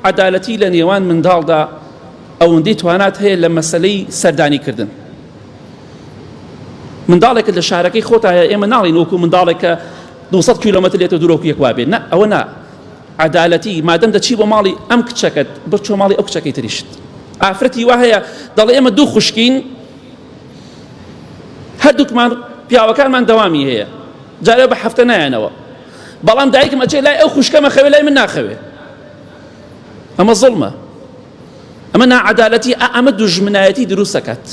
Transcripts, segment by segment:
عەدالەتی لە نێوان منداڵدا ئەوەندەی توانات هەیە لە مەسەلەی سەردانی کردن. منداڵێکت لە شارەکەی خۆتا هەیە ئێمە ناڵین وەکو منداڵێک کە 200 کیلۆمەتر لێتە دوورە وەکو یەک وابێ نا ئەوە نا عەدالەتی مادەم دەچی بۆ ماڵی ئەم کچەکەت بچۆ ماڵی ئەو کچەکەی تریشت ئافرەتی وا هەیە دەڵێ ئێمە دوو خوشکین هەردووکمان پیاوەکانمان دەوامی هەیە جارێ بە هەفتە نایەنەوە بەڵام دایکم ئەچێ لای ئەو خوشکەمە خەوێ لای من ناخەوێ ئەمە زوڵمە ئەمە ناعەدالەتی ئەمە دوژمنایەتی دروست ئەکات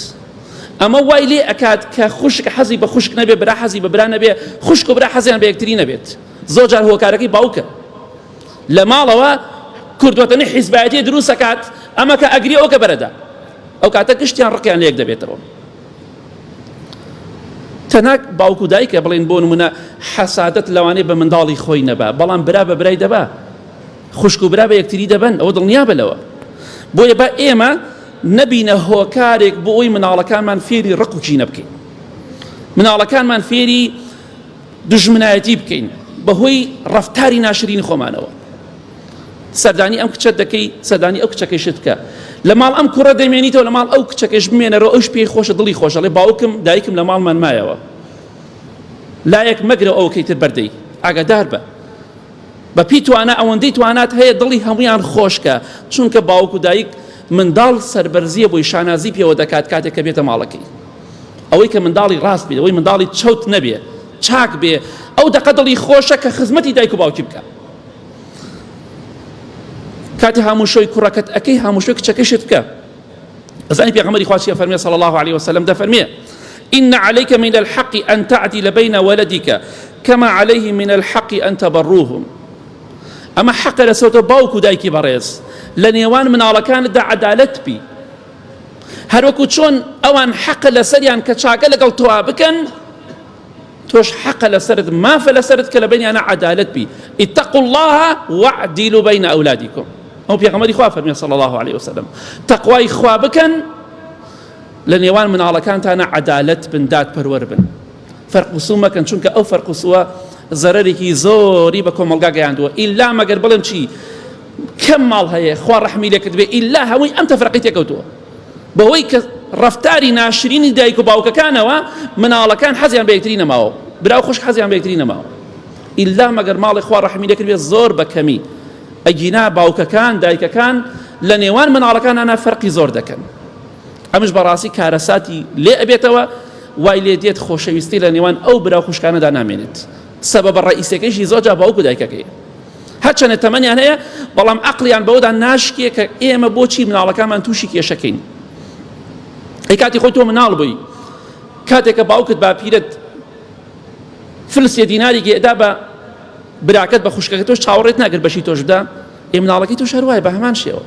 ئەمە وای لێ ئەکات کە خوشک حەزی بە خوشک نەبێ برا حەزی بە برا نەبێ خوشک و برا حەزیان بە یەکتری نەبێت زۆر جار هۆکارەکەی باوکە لە ماڵەوە کوردوەتەنی حیزبایەتی دروست ئەکات ئەمە کە ئەگری ئەو کە بەرەدا ئەو کاتە گشتیان ڕقیان لێک دەبێتەوە تەنها باوک و دایکە بڵێن بۆ نمونە حەسادەت لەوانەیە بە منداڵی خۆی نەبا بەڵام برا بە برای دەبا خوشک و برا بە یەکتری دەبەن ئەوە دڵنیابە لەوە بۆیە با ئێمە نەبینە هۆکارێک بۆ ئەوی مناڵەکانمان فێری ڕق و کینە بکەین مناڵەکانمان فێری دژمنایەتی بکەین بەهۆی ڕفتاری ناشرینی خۆمانەوە سەردانی ئەم کچە دەکەی سەردانی ئەو کچەکەیشت بکە لە ماڵ ئەم کوڕە دەمێنیتەوە لە ماڵ ئەو کچەکەش بمێنەرەوە ئەوش پێی خۆشە دڵی خۆشەڵێ باوکم دایکم لە ماڵمان مایەوە لایەک مەگرە ئەوکەی تر بەردەی ئاگادار بە بە پێی توانا ئەوەندەی توانات هەیە دڵی هەموویان خۆشکە چونکە باوک و دایک منداڵ سەربەرزیە بۆی شانازی پێوە دەکات کاتێک کە بێتە ماڵەکەی ئەوەی کە منداڵی ڕاست بێت ئەوەی منداڵی چەوت نەبێ چاک بێ ئەو دەقە دڵی خۆشە کە خزمەتی دایک و باوکی بکە کاتی هاموشۆی کوڕەکەت ئەەکەی هاموشۆی کچەکەشت بکە ئەزانی پێغەمبەری خوا چی ئەفەرمێ صلی الله علیه وسلم دەفەرمێ إن عليك من الحق أن تعدل بين ولدك كما عليه من الحق أن تبروهم ئەمە حەقە لەسەر تۆ باوک و دایکی بەڕێز لە نێوان مناڵەکانتدا عەدالەت بی هەروەکو چۆن ئەوان حەقە لەسەریان کە چاکە لەگەڵ تۆ بکەن تۆش حەقە لەسەرت مافە لەسەرت کە لە بەینیانە عەدالەت بی اتقوا الله واعدلوا بین اولادکم ئەو پێغەمبەری خوا فەرمی صلی الله علیه وسلم تەقوای خوا بکەن لە نێوان مناڵەکانتانە عەدالەت بن دادپەروەر بن فەرق و سوو مەکەن چونکە ئەو فەرق و سووە زەرەرێکی زۆری بە کۆمەڵگا گەیاندووە ئیلا مەگەر بڵێم چی کەم ماڵ هەیە خوا ڕەحمی لێکرد بێ ئیلا هەمووی ئەم تەفرەقی تێکەوتووە بەهۆی کە ڕەفتاری ناشرینی دایک و باوکەکانەوە مناڵەکان حەزیان بە یەکتری نەماوە برا و خوشک حەزیان بە یەکتری نەماوە ئیلا مەگەر ماڵی خوا ڕەحمی لێکرد بێ زۆر بە کەمی ئەگینا باوکەکان دایکەکان لە نێوان مناڵەکانانا فەرقی زۆر دەکەن ئەمش بەڕاستی کارەساتی لێ ئەبێتەوە وای لێ دێت خۆشەویستی لە نێوان ئەو برا و خوشکانەدا نامێنێت سەبەبە ڕئیسەکەیشی زۆر جا باوک و دایکەکەی هەرچەنە تەمەنیان هەیە بەڵام عەقڵیان بەوەدا ناشکێ کە ئێمە بۆچی مناڵەکانمان تووشی کێشەکەین ئەی کاتی خۆی تۆ مناڵ بووی کاتێک کە باوکت باپیرت فلسێ دینارێکی ئەدا بە براکەت بە خوشکەکە تۆش چاوەڕێت ناکرد بەشی تۆش بدا ئێ مناڵەکەی تۆش هەروایە بە هەمان شێوە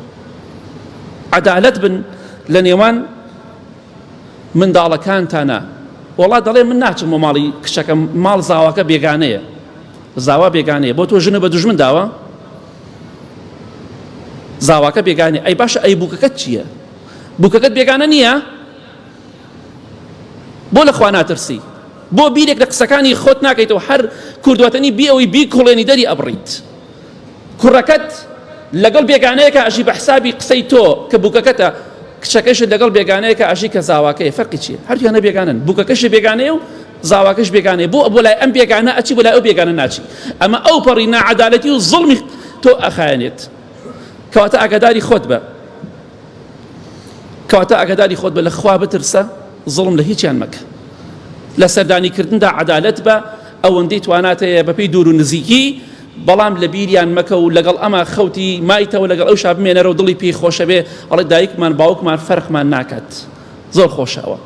عەدالەت بن لە نێوان منداڵەکانتانە وەڵا دەڵێ من ناچم بۆ ماڵی کچەکەم ماڵ زاواکە بێگانەیە زاوا بێگانەیە بۆ تۆ ژنە بە دوژمن داوە زاواکە بێگانێ ئەی باشە ئەی بووکەکەت چییە بووکەکەت بێگانە نییە بۆ لە خوا ناترسی بۆ بیرێک لە قسەکانی خۆت ناکەیتەوە هەر کوردوەتەنی بی ئەوەی بیکوڵێنی دەری ئەبڕیت کوڕەکەت لەگەڵ بێگانەیەکە ئەژی بە حسابی قسەی تۆ کە بووکەکەتە کچەکەشت لەگەڵ بێگانەیەکە ئەژی کە زاواکەیە فەرقی چییە هەردوویانە بێگانەن بووکەکەشی بێگانەیە و زاواکەش بێگانەیە بۆ بۆ لای ئەم بێگانە ئەچی بۆ لای ئەو بێگانە ناچی ئەمە ئەو پەڕی ناعەدالەتی و زوڵمی تۆ ئەخایەنێت کەواتە ئاگاداری خۆت بە کەواتە ئاگاداری خۆت بە لە خوا بترسە زوڵم لە هیچیان مەکە لە سەردانیکردندا عەدالەت بە ئەوەندەی توانات هەیە بەپێی دوور و نزیکی بەڵام لە بیریان مەکە و لەگەڵ ئەمە خەوتی مایتەوە لەگەڵ ئەو شا بمێنەرەوە دڵی پێی خۆشە بێ ئەڵێ دایکمان باوکمان فەرقمان ناکات زۆر خۆشەوە.